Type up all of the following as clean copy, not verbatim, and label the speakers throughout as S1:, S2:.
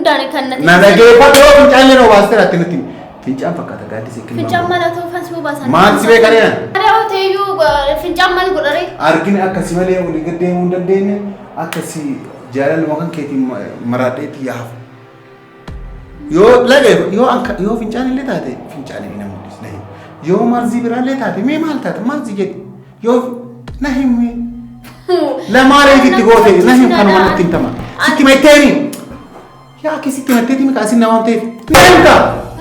S1: Hundaan kan natti.
S2: Na dhageeffadhu yoo fincaan yeroo baastee ratti nutti. Fincaan fakkaata gaaddisee kilmaa.
S1: Fincaan maal haa ta'u kan si bobaasan.
S2: Maal si beekan jedhan?
S1: Maal haa ta'eyyuu fincaan maal godharee?
S2: Argina akkasi malee olii gad deemuu hin dandeenye akkasi jaalaluma kan keetiin maraadheetti yaafu. Yoo lage yoo anka yoo fincaan illee taate fincaan inni na mul'isi na himi. Yoo marzii biraa illee taate mee maal taate marzii jedhi. Yoo na himi. Lamaaleef itti goote na him kanuma natti himtama. Sitti matteeni. Yaa akka sitti matteeti mika asin na waamteef. Na himta.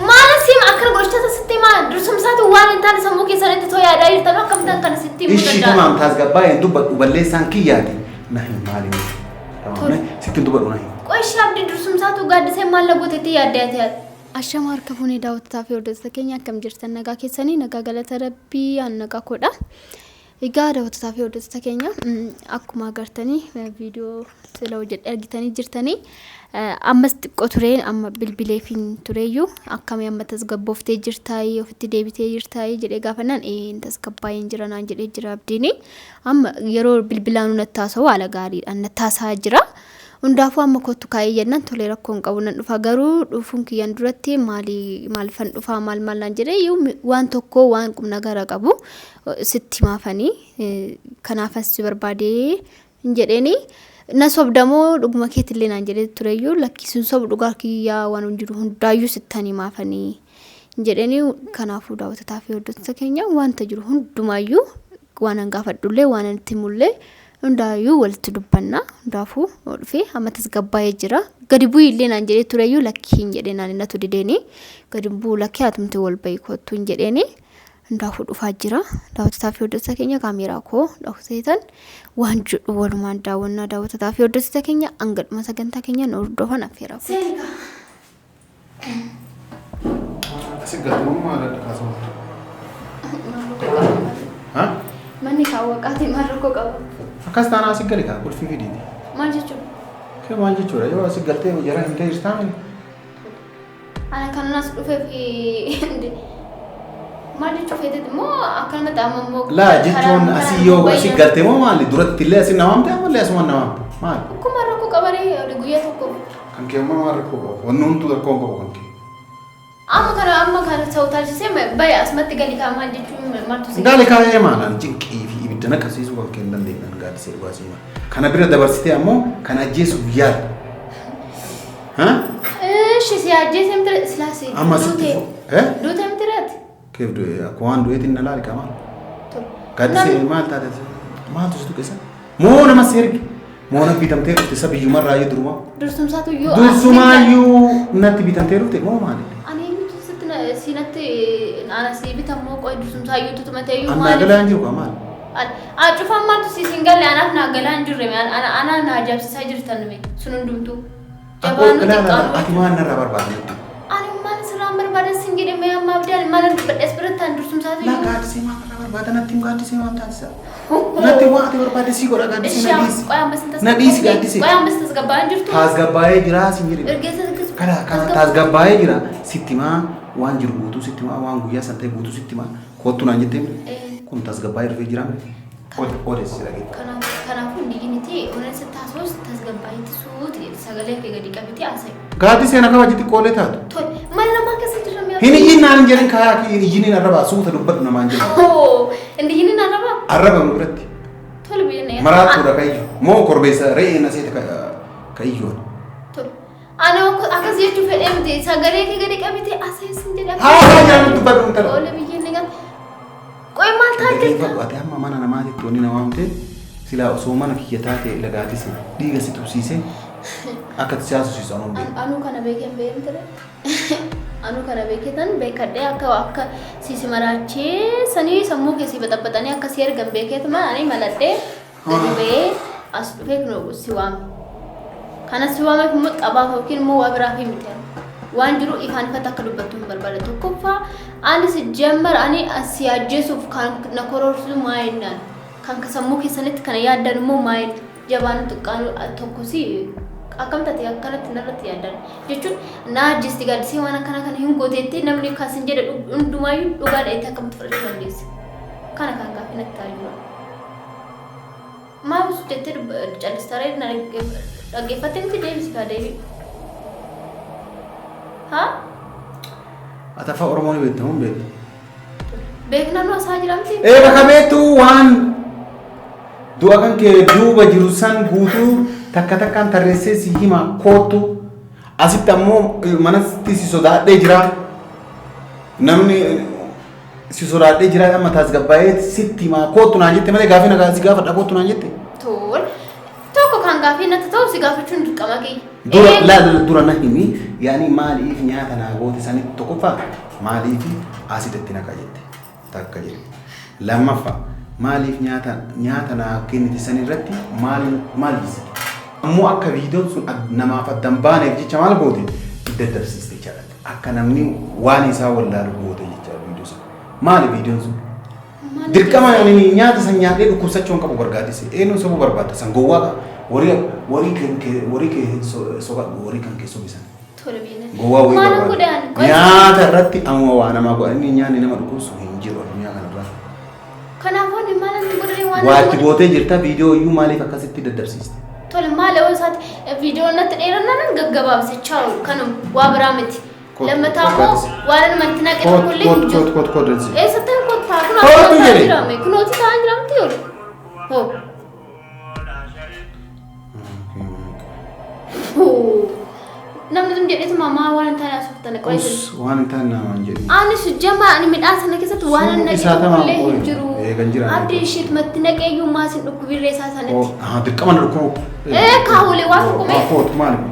S1: Maal siim akkana godhachaa sitti himaa dursumsaatu waan hin taane sammuu keessanitti too yaadaa jirtan akkamittan kana sitti himuu
S2: Ishi
S1: danda'a.
S2: tamaam taasgabbaa'een dubbadhu balleessaan kiyyaati. Na him maali? Tamaam sitti hin dubbadhu na him.
S1: Qoshi abdii dursumsaatu gaaddisee maal na gootetti yaaddee ati yaadde. Ashama harka fuunee daawwattotaa fi hordoftoota keenya akkam jirtan nagaa keessanii nagaa galata rabbii an nagaa koodha. Egaa daawwattotaa fi hordoftoota keenya akkuma agartanii viidiyoo sila hojjedhe argitanii jirtanii ammas xiqqoo turee amma bilbileefiin tureeyyuu akkamii amma tasgabbooftee jirtaayii ofitti deebitee jirtaayii jedhee gaafannaan ee hin tasgabbaa'een jira naan jedhee jira abdiini amma yeroo bilbilaanuu natti haasa'u haala gaariidhaan natti haasa'aa jira. Hundaafuu amma kottu kaa'ee jennaan tolee rakkoo hin qabu nan dhufa garuu dhufuun kiyyaan duratti maali maalifan dhufaa maal maal naan jedhee iyyuu waan tokko waan qubna gara qabu sitti himaafanii kanaafan si barbaadee hin jedheeni na sobdamoo dhuguma keetillee naan jedhee tureyyuu lakkii sin sobu dhugaa kiyyaa waan jiru hundaayyuu sittan himaafanii hin jedheeni kanaafuu daawwattotaa fi hordoftoota keenya wanta jiru hundumaayyuu waan an gaafadhullee waan an itti himullee hundaayyuu walitti dubbanna hundaafuu dhufee amma tasgabbaa'ee jira gadi bu'ii illee naan jedhee tureyyuu lakkii hin jedhee naan innatu dideeni gadi bu'uu lakkii hatumti wal bahi kottu hin jedheeni hundaafuu dhufaa jira daawwattotaa fi hordoftoota keenya kaameeraa koo dhokseetan waan jedhu walumaan daawwannaa daawwattotaa fi hordoftoota keenya hanga dhuma sagantaa keenya nu hordofan affeeraa kooti. Seenika.
S2: Asi galmoo maal adda kaasuma? Ha?
S1: Manni kaawwaqaatii maal rakkoo qaba?
S2: Akkas taanaa asi gali kaa qulfii fidiiti.
S1: Maal jechuudha?
S2: Kee maal jechuudha yoo asi galtee jara hin ta'e jirtaa mini?
S1: Ana kanan as dhufeef maal jechuu feeteeti immoo akkanumatti amma immoo
S2: Laa jechuun asii yoo asii galte moo maali duratti illee asii na waamte ammallee asuma na waamte maali?
S1: Akkuma rakkoo qabaree guyyaa tokko.
S2: Kan kee ammaa maal rakkoo qaba? Wanni hunduu rakkoo hin qabu kan kee.
S1: Amma kana ta'u taasisee baye asumatti gali kaa maal jechuun maaltu si.
S2: Gaali kaa'ee maalaan cinqii fi ibidda na qabsiisuu kan kee hin dandeenye an gaaddisee dhugaa siima. Kana bira dabarsitee ammoo kan ajjeesuuf yaala. Ha?
S1: Ishi si ajjeesee miti silaa si.
S2: Amma sitti
S1: duute.
S2: Eh?
S1: Duute miti reeti.
S2: Keef du'e akka waan du'eetiin na laali qaama.
S1: Tole.
S2: Gaaddisee maal taate maaltu si tuqe isa? Moo nama si erge? Moo na bitamtee dhufte isa biyyumarraa iyyuu durumaa?
S1: Dursumsaatu iyyuu.
S2: Dursumaayyuu natti bitamtee dhufte moo maali?
S1: Ani eenyutu sitti si natti ana si bitammoo qoy dursumsaa iyyuu tutumatee iyyuu
S2: Annaa
S1: maali?
S2: galaa hin jiru kaa maali?
S1: A cufaan maaltu si siin galle anaaf naa galaa hin jirre ana na ajaa'ibsiisaa jirtan me sun hundumtuu.
S2: Akkoo
S1: Jabaanuu
S2: ilaala
S1: xiqqaanuu.
S2: ati maal narraa barbaadde natti?
S1: Ani maal sirraan barbaada sin jedhe mee amma abdaan maal dubbadhe as biratti an dursumsaatu
S2: Laa
S1: iyyuu.
S2: gaaddisee maal narraa barbaada natti hin gaaddisee maal taasisa? Natti waan ati barbaadde sii godha gaaddisee na dhiisi.
S1: Qoy ammas hin
S2: Na dhiisi gaaddisee.
S1: Qoy ammas tasgabbaa'aa hin jirtu.
S2: Taasgabbaa'ee jira sin jedhe.
S1: Ergeessa
S2: Kana kana taasgabbaa'ee jira sitti himaa waan jiru guutuu sitti himaa waan guyyaa san ta'e guutuu sitti himaa kottu naan jettee miti. Kun tasgabbaa'ee dhufee jira miti. Odeessi dhageetta.
S1: Kanaafuu diginiti onan sitti haasa'us tasgabbaa'eetti suuti jedhi sagalee kee gadi qabitee haasa'i.
S2: Gaaddisee na kabaji xiqqoolee taatu.
S1: Tole mana namaa keessa jirra mi'a.
S2: Hin iyyin naan hin jedhin kaayaa kiyya hin iyyiniin arrabaa suuta dubbadhu namaan jedhu.
S1: Hoo hin iyyiniin arrabaa?
S2: Arraba nu biratti.
S1: Tole biyya na
S2: Maraattuudha ka iyyu. Moo korbeessa re'ee na seeta ka iyyoon.
S1: Tole. Ana akkas jechuu fedhee miti sagalee kee gadi qabitee haasa'e sin jedha.
S2: Haasaa jedhan dubbadhu intala.
S1: Tole biyya na Qoy maal taate?
S2: Dhaggeeffadhu ati amma mana namaatitti wanni na waamte silaa osoo mana kiyya taate lagaatise dhiiga si tubsiise akka itti si haasofsiisu anuun beeku.
S1: Anuu kana beekeen beekeen ture. Anuu kana beeketan beekadhee akka akka si maraachee sanii sammuu kee si baxaxaxanii akka si ergan beekeetuma ani maladhee gadi ba'ee as dhufee kunoo si waame. Kana si waameef immoo xabaaf yookiin immoo waa biraaf miti. Waan jiru ifaan ifatti akka dubbattu hin barbaada. Tokkoffaa ani si jammar ani si ajjeesuuf kan na kororsu maayennaan kan sammuu keessanitti kana yaaddan immoo maayen jabaan xiqqaan tokko si akkam taate akkanatti narratti yaaddan jechuun na ajjeesti gaaddisee waan akkana kana hin gooteetti namni kan sin jedhe hundumaayyuu dhugaadha jettee akkamitti fudhachuu dandeessa. Kana kan gaaffii natti ta'aa jiru. Maaf jettee callistaree na dhaggeeffattee miti deebisi kaa deebii. Haa?
S2: Ati afaan Oromoo ni beekta moo hin beektu?
S1: Beekna nu asaa jiramti.
S2: Ee bakka beektu waan du'a kan kee duuba jiru san guutuu takka takkaan tarreessee si hima koottu. Asitti ammoo manatti si sodaadhee jira. Namni si sodaadhee jira amma taasgabbaa'ee sitti himaa koottu naan jette malee gaafii na si gaafadha koottu naan jette.
S1: Tol. Tokko kan gaafii natti ta'u si gaafachuun dirqama kiyya.
S2: Dura
S1: Ee,
S2: laal dura na himi yaani maaliif nyaata naa goote sanitti tokkoffaa maaliif asiidatti naqaa jette takka jedhe. Lammaffaa maaliif nyaata nyaata naa kennite san irratti maal maal jissite? Ammoo akka viidiyoon sun namaaf adda hin baaneef jecha maal goote daddabsiiste jechaadha. Akka namni waan isaa wallaalu goote jechaadha viidiyoo sana. Maali viidiyoon sun?
S1: Maal
S2: Dirqama ani nyaata san nyaadhee dhukkubsachuu hin qabu bargaaddise. Eenyuun sobuu barbaadda san gowwaa qaba. Warii warii kan kee warii kee sobadhu warii kan kee sobisan.
S1: Tole beena.
S2: Gowwaa wayii
S1: Maalan
S2: barbaada.
S1: godhe ani? Qoy-
S2: Nyaata irratti amma waa namaa godhan inni nyaanni nama dhukkubsu hin jiru addunyaa kanarra.
S1: Kanaafuu ani maalan godhe waan
S2: Waa itti gootee jirta viidiyoo iyyuu maaliif akkasitti daddabsiiste?
S1: Tole maal yoo isaati viidiyoo natti dheerannaan gaggabaabse chaawu kanuma waa biraa miti.
S2: Kootu,
S1: Lammataa
S2: kootu
S1: immoo
S2: gaaddise.
S1: waan namatti naqe
S2: Kootu,
S1: tokko illee hin
S2: kootu,
S1: jiru.
S2: kootu, kootu, kootu gaaddise.
S1: Eessatti kottaa kun
S2: Kootu
S1: akkuma ta'aa
S2: jedhe.
S1: jirame kunooti ta'aa jiramti yoo hoo. Hoo. Namni sun jedheetuma maa waan hin taane haasoftan qo'ee jiru.
S2: Us waan hin taane namaan jedhu.
S1: Ani sujjama ani midhaan sana keessatti waan
S2: Sun
S1: naqe
S2: isaa
S1: tokko
S2: tamaa
S1: illee hin
S2: qo'e.
S1: jiru.
S2: Ee, kan jiran.
S1: Abdii isheetumatti naqee iyyuu maas hin dhukkubirree isaa sanatti.
S2: Oh, ah, dirqama na dhukkubu.
S1: Ee, kaawulee waan tokko mee.
S2: Ah, kootu maali kun?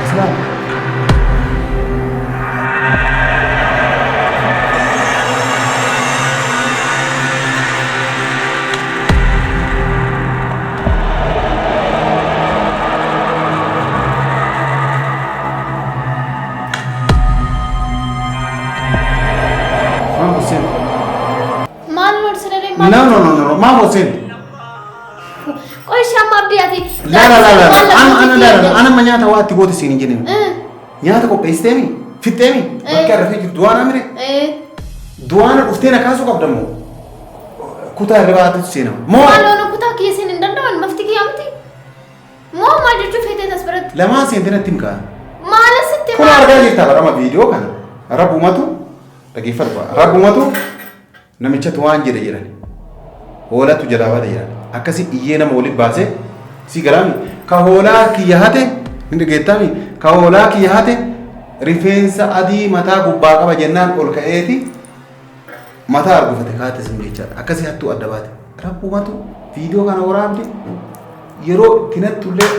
S2: Islaam. Maaf ol seente?
S1: Maal lol siree maal?
S2: No, no, no, no, maaf ol seente?
S1: Qoy ishee amma abdii ati.
S2: La la la la la. Ana ana la la ana amma nyaata waa itti goote siin hin jenne. Nyaata qopheessiteemi? Fixxeemi? Bakki arrafee jiru du'aana mire? Du'aana dhuftee na kaasuu qabda moo? Kutaa hirribaatti seenama. Moo
S1: Maal loon kutaa kiyya seen hin danda'an mafti kiyya miti. Moo maal jechuu feetee tas biratti?
S2: Lamaan seentee natti himkaa.
S1: Maal asitti
S2: Kun argaa jirta barama viidiyoo kana. Rabbumatu dhageeffadhu. Rabbumatu namichatu waan jedhe jedhan. Hoolatu jalaa bade jedhan. Akkasi iyyee nama walitti baasee si galaami. Ka hoolaa kiyya hate ni dhageettami. Ka hoolaa kiyya hate rifeensa adii mataa gubbaa qaba jennaan ol ka'eeti mataa argufate kaate sun jechaadha. Akkasi hattuu adda baate. Rabbumatu viidiyoo kana waraabde yeroo itti nattullee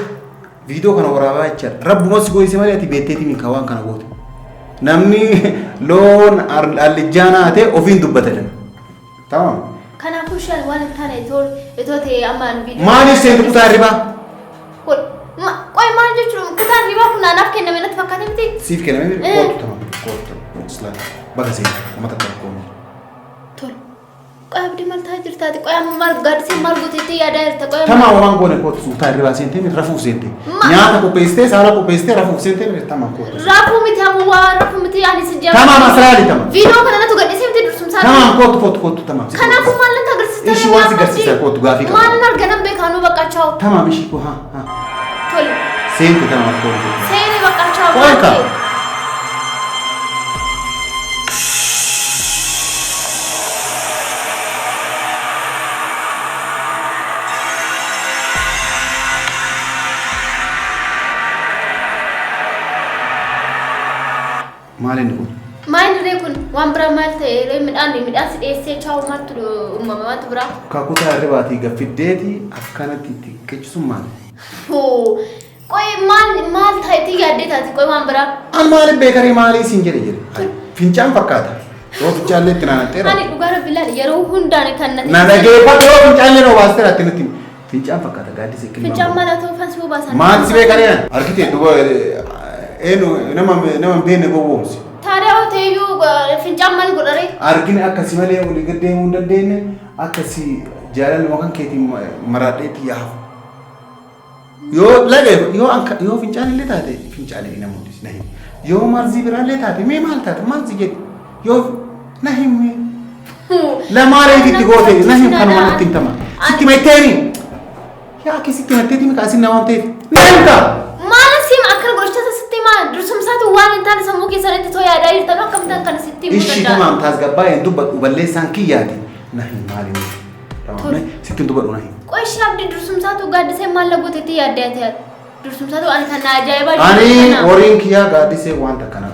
S2: viidiyoo kana waraabaa jechaadha. Rabbuma si goyise malee ati beekteeti miti waan kana goote. Namni loon allijjaa naate ofiin dubbata jedhan. Tamam.
S1: Kanaafuu shan waan hin taane itoo itoo ta'e ammaan viidiyoo.
S2: Maaliif seentu kutaa hirribaa?
S1: Qoy maal jechuun kutaan hirribaa kun anaaf kenname natti fakkaate miti.
S2: Siif kenname miti?
S1: Eh.
S2: Kootu tamam. Kootu tamam. Islaam. Baga seentu. Uummata tokko koomii.
S1: Tole. Qoy abdii maal ta'aa jirtaati? Qoy amma maal gaaddisee maal gooteetti yaadaa jirta? Qoy amma.
S2: Tamaa waan goone kootu kutaa hirribaa seentee miti rafuuf seente. Nyaata qopheessitee saala qopheessitee rafuuf seentee miti tamam kootu.
S1: Rafuu miti amma waa rafuu miti ani si jala.
S2: Tamam asraali tamam.
S1: Viidiyoo kana natu gadhiisee miti dursumsaa.
S2: Tamam kootu kootu kootu tamam.
S1: Kanaafuu maal natti agarsiista?
S2: Ishii waan si garsiisa kootu gaafii qaba.
S1: Maal arganan beekaanuu baqqachaa.
S2: Tamam ishii koo haa haa.
S1: Tole.
S2: Seente tamam kootu.
S1: Seeni baqqachaa.
S2: Qoy kaa. Maal inni kun?
S1: Maal ree kun waan biraa maal ta'e ree midhaan midhaan si dhiyeessee chaa'u maaltu uumama maaltu biraa?
S2: Kakutaa hirribaatii gaffiddeeti akkanatti itti qicisuun maali?
S1: Hoo qoy maal maal ta'etti yaaddee taate qoy waan biraa?
S2: An maaliif beekaree maalii siin jedhe jedhe. Fincaan fakkaata. Yoo fincaallee itti naanna'eera.
S1: Ani dhugaa rabbi ilaali yeroo hundaan kan natti.
S2: Na dhageeffadhu yoo fincaallee noo baasteera itti nutti. Fincaan fakkaata gaaddisa kilmaa.
S1: Fincaan maal haa ta'u fansi bobaasan.
S2: Maal si beekaree an? Argite duba eenyu nama nama hin beekne gowwoomsi.
S1: Taariyaa yoo ta'e iyyuu fincaan maal godharee?
S2: Argine akkasi malee olii gad deemuu hin dandeenye akkasi jaalaluma kan keetiin maraadheetti yaafu. Yoo laga yoo anka yoo fincaan illee taate fincaan illee namoonni na himi. Yoo marzii biraa illee taate mee maal taate maal si jedhi yoo na himi. Lamaaleef itti goote na him kanuma natti himtama. Sitti maitteemi. Yaa akkasitti himatteeti maqaa isin na waan ta'eef. Na himta.
S1: Maal siima akkana godhachaa himuu
S2: Ishi
S1: danda'a.
S2: tamaam taasgabbaa'een dubbadhu balleessaan kiyyaati. Na hin maali ni. Tamaam sitti hin dubbadhu na hin.
S1: Qoy ishee abdii dursumsaatu gaaddisee maal lagootetti yaaddee ati dursumsaatu ani kan na ajaa'ibaa jiru
S2: Ani
S1: kana.
S2: horiin kiyyaa gaaddisee wanta kana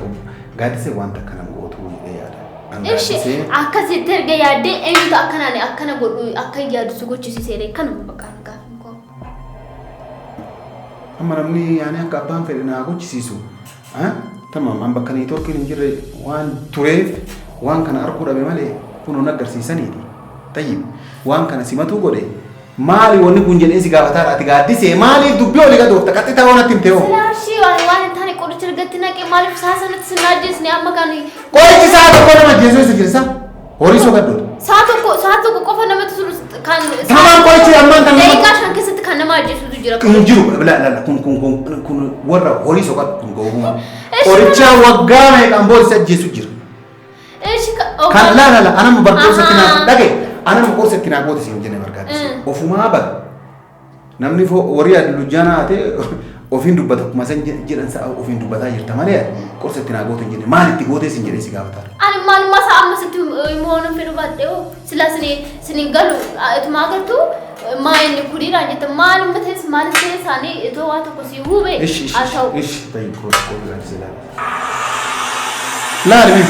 S2: gaaddisee wanta kana gootuu jedhee yaada. An
S1: Ishi
S2: gaaddisee
S1: akkasitti erga yaaddee eenyutu akkanaan akkana godhu akka yaadu si gochisiiseere kanuma bakka ani gaafin koo.
S2: Amma namni yaani akka abbaan fedhe naa gochisiisu. Tamam an bakka niitoorkiin hin jirre waan tureef waan kana arguu dhabe malee kunoo agarsiisaniiti. Tayyib waan kana simatuu godhe maali wanni kun jedhee si gaafataadha ati gaaddisee maaliif dubbii olii gad oofta qaxxitaa waan natti himte hoo.
S1: Silaa ishii waan waan hin taane qoricha argatti naqee maaliif saa sanatti sin ajjeesne amma kan
S2: Qorichi isaa tokko nama ajjeesuu isa jirsa horii soo gaddoota.
S1: Saa tokko qofa namatti tolu kan
S2: Tamaan qorichi ammaan kan nama
S1: daqiiqaa 5 keessatti kan nama ajjeesutu jira.
S2: Hin jiru la la la kun kun kun kun warra horii soo gaddu kun gowwuma. Qoricha waggaa meeqaan booda isa ajjeesu jira.
S1: Ishi
S2: Kan la la la anama barqoorsa itti naa dhagaye anama qorsa itti naa goote siin jenne bargaadise. Ofumaa bara namni horii addunyaa haate ofiin dubbata akkuma san jedhan sa'a ofiin dubbataa jirta malee qorsa itti naa goote hin jenne maal itti gootee siin jedhee si gaafataa.
S1: Ani maalummaa isaa amma sitti immoo nan fedhu baadhee hoo silaa sinin galu ituma agartu maa inni kuniidhaan jette maalumma ta'es maalis ta'e isaanii itoo waa tokko si hube
S2: Ishi ishi
S1: haa ta'u.
S2: ishi tayi kooti kooti gaaddisee laali. Laali mee.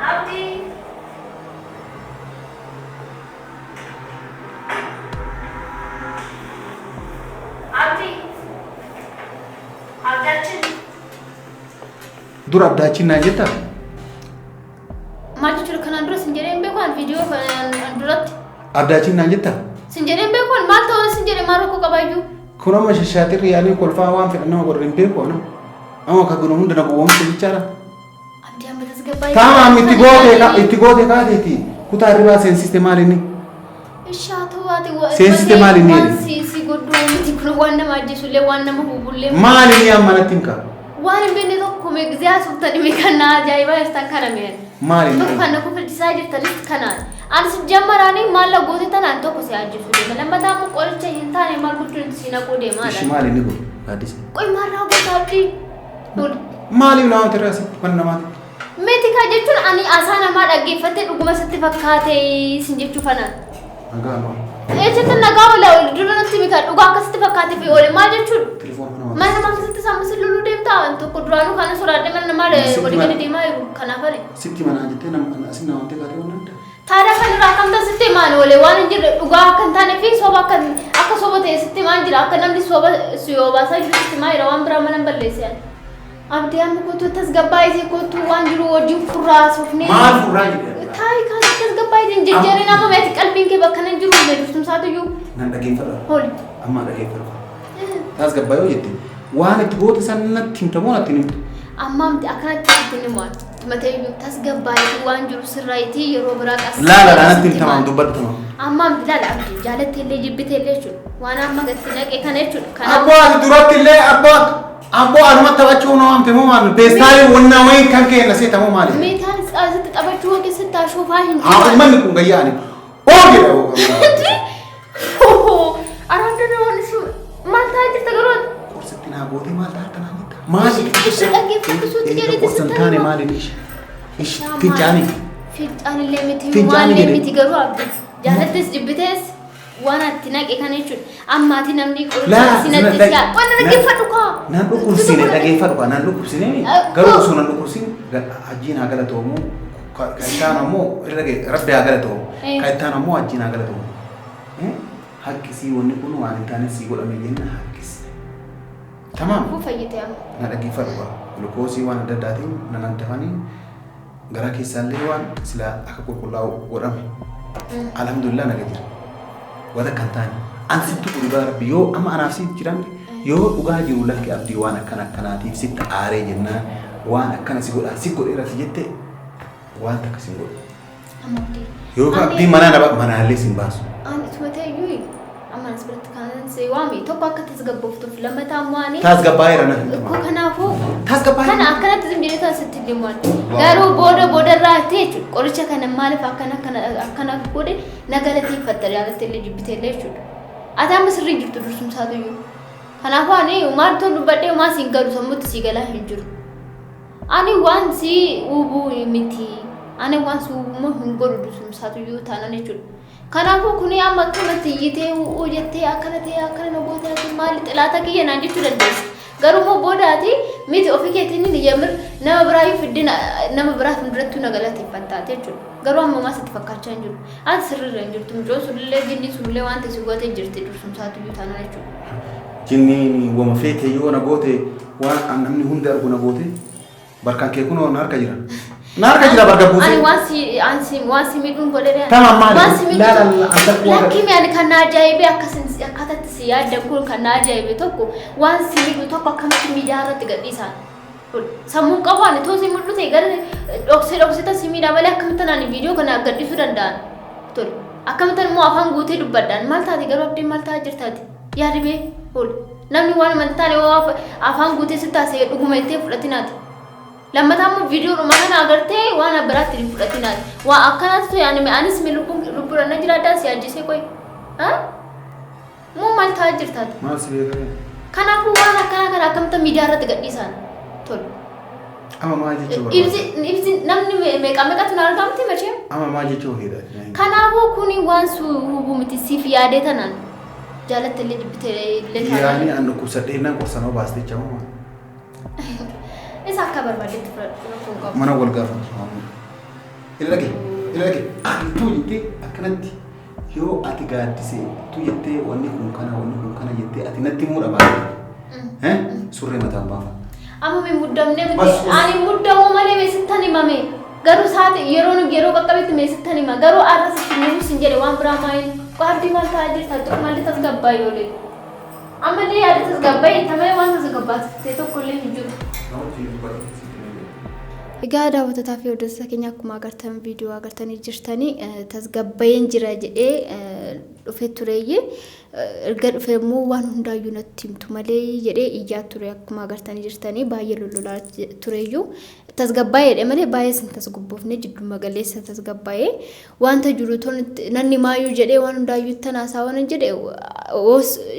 S1: Abdii. Abdii. Abdaachiin.
S2: Dura abdaachiin naan jettaa?
S1: Maal jechuudha kanaan dura sin jedhee hin beeku ani viidiyoo kanaan duratti.
S2: Abdaachiin naan jettaa?
S1: Sin jedhee hin beeku ani maal ta'uu sin jedhee maal rakkoo qabaayyuu?
S2: Kun amma shashaatirri yaanii kolfaa waan fedhan nama godhan hin beeku ana. Amma akka gunu hunda na gowwoomse jechaadha.
S1: Abdii amma tasgabbaa'ee.
S2: Taamaam itti goote itti goote kaateeti kutaa hirribaa seensiste maal inni?
S1: Ishaa ta'uu ati
S2: Seensiste maal inni
S1: waan
S2: jedhe?
S1: si si godhu miti kun waan nama ajjeesullee waan nama hubullee.
S2: Maal inni amma natti hin qabu?
S1: Waan hin beekne tokko mee gizee haasoftan hime kan na ajaa'ibaa jirtan kana mee.
S2: Maal inni?
S1: Tokko kan na kofalchiisaa jirtanis kanaan. Ani si jammaraanii maal la goote tanaan tokko si ajjeesuu deema. Lammataa immoo qoricha hin taane maal gochuun si naquu deema.
S2: Ishi maal inni kun? Gaaddise.
S1: Qoy maal raawwata abdii? Tole.
S2: Maaliif nama tirraasi mana namaati?
S1: Miti kaa jechuun ani asaa namaa dhaggeeffattee dhuguma sitti fakkaate sin jechuu fanaan.
S2: Nagaa loo.
S1: Eessatti nagaa oola dura natti mika dhugaa akkasitti fakkaate fi oole maal jechuun?
S2: Telefoon mana
S1: Mana namaa keessatti isaan loluu deemtaa waan tokko duraanuu kana soraadhe mana namaa olii gadi deemaa jiru kanaaf ale.
S2: Sitti manaa jettee nama asin nama ta'e kaatee waan adda.
S1: Taada kan irraa akkam ta'a sitti himaan oole waan hin jirre dhugaa akka hin taane fi soba akka akka soba ta'e sitti himaan jira akka namni soba si obaasaa jiru sitti himaa jira waan biraa mana hin balleesse ani. Abdii amma kootu tasgabbaa'isee kootu waan jiru wajjin furraa soofnee.
S2: Maal furraa jedhe?
S1: Taayi kan tasgabbaa'isee hin jejjeerin amma meeti qalbiin kee bakka nan jiru mee durtumsaatu iyyuu
S2: Nan dhaggeeffadha.
S1: holi.
S2: Amma dhaggeeffadha. Tasgabbaa'oo jette waan itti goote san natti himta moo natti hin himtu?
S1: Amma miti akkanatti sitti ni mo'an. Matee iyyuu tasgabbaa'isee waan jiru sirraayitii yeroo biraa qas.
S2: Laala laa natti himta maal dubbadhu tamaam.
S1: Amma miti laala abdii jaalattee illee jibbitee illee jechuudha. Waan amma gatti naqe kana jechuudha. Kanaaf
S2: Abboo ati duratti illee abboo abboo anuma taphachuu nama amte moo maal peestaaliin wanna wayiin kan kee na seeta moo maali?
S1: meetaan asitti taphachuu hoo keessatti ashoofaa hin
S2: Haa
S1: jiru.
S2: uummanni kun gayyaa ani. Oo jedha oo.
S1: Araadana waan isin maal ta'aa jirta garuu
S2: Qorsatti naa gootee maal ta'a tanaa jetta? Maali?
S1: Ishi dhaggeeffadhu suuti jedheeti
S2: Qorsa hin
S1: sitti
S2: taane
S1: hima.
S2: maali ishi? Ishi fincaanii.
S1: Fincaan illee miti
S2: Fincaanii
S1: waan
S2: jedhe.
S1: miti garuu abdii jaalattes jibbitees waan atti naqe kana jechuudha. Ammaati namni qoricha
S2: Laa,
S1: sinatti
S2: na-
S1: si'a. Waan
S2: na-
S1: dhaggeeffadhu kaa.
S2: Nan dhukkubsine dhaggeeffadhu kaa nan dhukkubsine garuu osoo nan dhukkubsin hajjiin haa galatoomu ka ittaan ammoo irra ga'e rabbi haa galatoomu ka ittaan ammoo hajjiin haa galatoomu. Haqqisii wanni kun waan hin taane sii godhame jenna haqqisne. Tamaam.
S1: Kuu fayyite amma.
S2: Na dhaggeeffadhu kaa gulukoosii waan adda addaatiin nan addafanii garaa keessaallee waan silaa akka qulqullaa'u godhame. Alhamdulillah naga jira. Wanta kan taane an sitti dhugaa rabbi yoo amma anaaf siif jiramne yoo dhugaa jiru lakki abdii waan akkana akkanaatiif sitti aaree jennaan waan akkana si godhaa si godheera si jette waan takka sin godhu.
S1: Amma abdii.
S2: Yookaan abdii manaa nama manaallee sin baasu.
S1: Ani ituma ta'e iyyuu amma as biratti kan si waame tokko akka tasgabbooftuuf lammataa immoo ani.
S2: Tasgabbaa'eera na hin
S1: Ko kanaafuu
S2: Tasgabbaa'eera.
S1: kana akkanatti zim jedhee sitti hin himu. Garuu booda booda irraa ta'e jechuudha. Qoricha kana maaliif akkana akkana akkana godhe na galateeffatta jaalatte illee jibbite illee jechuudha. Ati amma sirrii jirtu dursumsaatu iyyuu. Kanaafuu ani maaltu dubbadhee homaa siin galu sammuutti sii galaa hin jiru. Ani waan si hubuu miti. Ani waan si hubu immoo hin godhu dursumsaatuyyuu taanan jechuudha. Kanaafuu kuni amma akkanatti iyyitee u'uu jettee akkana ta'ee akkana na gootee ati maali xilaata kiyya naan jechuu dandeessa. Garuu immoo booda ati miti ofii keetiin ni yamir nama biraayyuu fiddina nama biraa fuuldurattuu na galateeffattaate jechuudha. Garuu amma homaa sitti fakkaachaa hin jiru. Ati sirriirra hin jirtu. Mucoon sunillee jinni sunillee waan ta'e si gootee jirti dursumsaatuyyuu taanaan jechuudha.
S2: Jinniin wama feete yoo na goote waan namni hundi argu na goote barkan kee kunoo na harka jira. Na harka jira barga
S1: Ani
S2: buusee.
S1: waan si ani si waan si miidhuun godhe.
S2: Tamam maali?
S1: Waan si miidhuun.
S2: Laala an takkuu akka-
S1: Lakki ani kan na ajaa'ibe akkasin akkaatatti si yaaddan kun kan na ajaa'ibe tokko waan si miidhu tokko akkamitti miidiyaa irratti gadhiisan. Sammuu qabu ani too si miidhu ta'e gara dhoksee dhoksee si miidha malee akkamitti ani viidiyoo kana gadhiisuu danda'an. Tole. Akkamitti immoo afaan guutee dubbadhaan maal taate garuu abdiin maal ta'aa jirtaati? Yaadimee ol. Namni waan amantaan yoo afaan guutee si taasise dhuguma ittee fudhatinaati. Lammataa immoo viidiyoodhuma kana agartee waan biraatti hin fudhatinaati. Waa akkanaatu ta'e ani anis mi lubbuun lubbuudhaan na jiraadhaa si ajjeesee qoy. Moo maal ta'aa jirtaati?
S2: Maal si beekaa?
S1: Kanaafuu waan akkanaa kana akkamitti miidiyaa irratti gadhiisan? Tole.
S2: Amma maal jechuu barbaada?
S1: Ibsi ibsi namni meeqa meeqatu na argamti machee?
S2: Amma maal jechuu feetaati?
S1: Kanaafuu kuni waan su hubuu miti siif yaadee tanaan jaalatte illee jibbite illee taanaan.
S2: Yaani an dhukkubsadhee nan qorsanoo baastee chamoo.
S1: Isa akka barbaadetti fudhadhu rakkoo hin qabu.
S2: Mana wal gaafatu. Ila dhage, ila dhage. Tuu jettee akkanatti yoo ati gaaddisee tuu jettee wanni kun kana wanni kun kana jettee ati natti himuu dhabaate. Surree mataan baafa.
S1: Amma mi muddamne miti.
S2: Bas, bas.
S1: Ani muddamuu malee meesittan himame. Garuu saati yeroo yeroo qaqqabetti meesittan hima. Garuu arra sitti himuu sin jedhe waan biraa maayil. Qaabdii maal ta'aa jirta? Xiqqoo maalli tasgabbaa'e oole. Ammallee yaada tasgabbaa'e tamee waan tasgabbaa'e tokko illee hin jiru. Egaa daawwattotaa fi hordoftoota keenya akkuma agartan viidiyoo agartanii jirtanii tasgabbaa'een jira jedhee dhufee tureeyye erga dhufee immoo waan hundaayyuu natti himtu malee jedhee iyyaa ture akkuma agartanii jirtanii baay'ee lollolaa tureeyyuu tasgabbaa'ee jedhe malee baay'ee sin tasgabboofne jidduma galeessa tasgabbaa'ee wanta jiru ton nanni maayyuu jedhee waan hundaayyuu ittan haasaa waan jedhe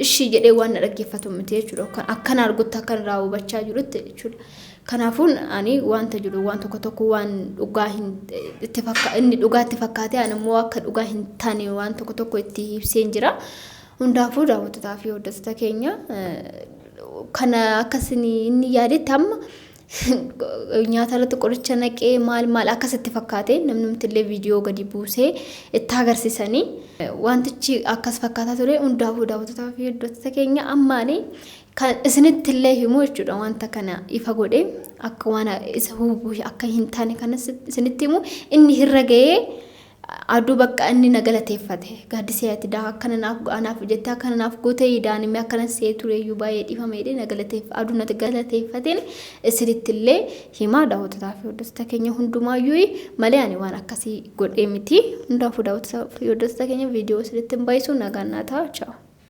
S1: ishii jedhee waan na dhaggeeffatu miti jechuudha akkan argutti akkan irraa hubachaa jirutti jechuudha. Kanaafuu ani wanta jiru waan tokko tokko waan dhugaa hin itti fakka inni dhugaa itti fakkaatee ani immoo akka dhugaa hin taane waan tokko tokko itti ibseen jira. Hundaafuu daawwattotaa fi hordoftoota keenya kana akkasin inni yaadetti amma nyaata irratti qoricha naqee maal maal akkasitti fakkaate namni illee viidiyoo gadi buusee itti agarsiisanii wantichi akkas fakkaataa ture. Hundaafuu daawwattotaa fi hordoftoota keenya ammaanii kan isinitti illee himu jechuudha wanta kana ifa godhe akka waan isa hubuu akka hin taane kana isinitti himu inni hirra ga'ee aduu bakka inni na galateeffate gaaddisee ati daa akkana naaf anaaf jettee akkana naaf goote daa'imni akkana see tureeyyuu baay'ee dhiifame jedhee na galateef aduu na galateeffateen isinitti illee himaa daawwattotaa fi hordoftoota keenya hundumaayyuu malee ani waan akkasii godhee miti. Hundaafuu daawwattotaa fi hordoftoota keenya viidiyoo isinitti hin baay'isu nagaan naa ta'a. Ciao.